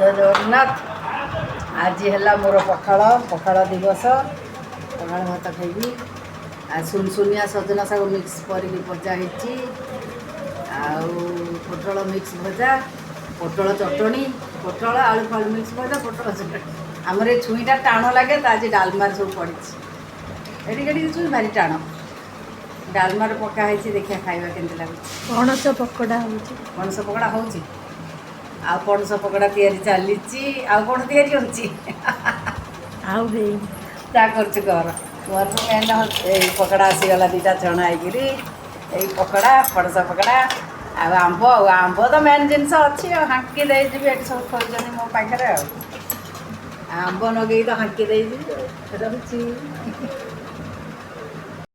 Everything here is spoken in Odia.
ଜୟ ଜଗନ୍ନାଥ। ଆଜି ହେଲା ମୋର ପଖାଳ ପଖାଳ ଦିବସ। ପଖାଳ ଭାତ ଖାଇବି ଆଉ ସୁନସୁନିଆ ସଜନା ଶାଗ ମିକ୍ସ କରିକି ଭଜା ହେଇଛି, ଆଉ ପୋଟଳ ମିକ୍ସ ଭଜା, ପୋଟଳ ଚଟଣି, ପୋଟଳ ଆଳୁ ଫାଳୁ ମିକ୍ସ ଭଜା, ପୋଟଳ ଚଟଣି। ଆମର ଏ ଛୁଇଁଟା ଟାଣ ଲାଗେ ତ, ଆଜି ଡାଲମାରେ ସବୁ ପଡ଼ିଛି। ଏଠିକି ଏଠିକି ଛୁଇଁ ଭାରି ଟାଣ, ଡାଲମାରେ ପକା ହେଇଛି। ଦେଖିବା ଖାଇବା କେମିତି ଲାଗୁଛି। ପଣସ ପକୋଡ଼ା ହେଉଛି। ପଣସ ପକୋଡ଼ା ହେଉଛି, ଆଉ ପଣସ ପକୋଡ଼ା ତିଆରି ଚାଲିଛି। ଆଉ କ'ଣ ତିଆରି ହେଉଛି? ଆଉ ହେଇନି। ଯାହା କରୁଛୁ କର, ମୋର ମେନ୍ ଏଇ ପକୋଡ଼ା ଆସିଗଲା ଦୁଇଟା ଛଣା ହେଇକିରି। ଏଇ ପକୋଡ଼ା, ପଣସ ପକୋଡ଼ା ଆଉ ଆମ୍ବ। ଆଉ ଆମ୍ବ ତ ମେନ୍ ଜିନିଷ ଅଛି, ଆଉ ହାଙ୍କି ଦେଇଯିବି। ଏଠି ସବୁ ଥୋଇଛନ୍ତି ମୋ ପାଖରେ, ଆଉ ଆମ୍ବ ନଗେଇକି ତ ହାଙ୍କି ଦେଇଯିବି। ଆଉ ରହୁଛି।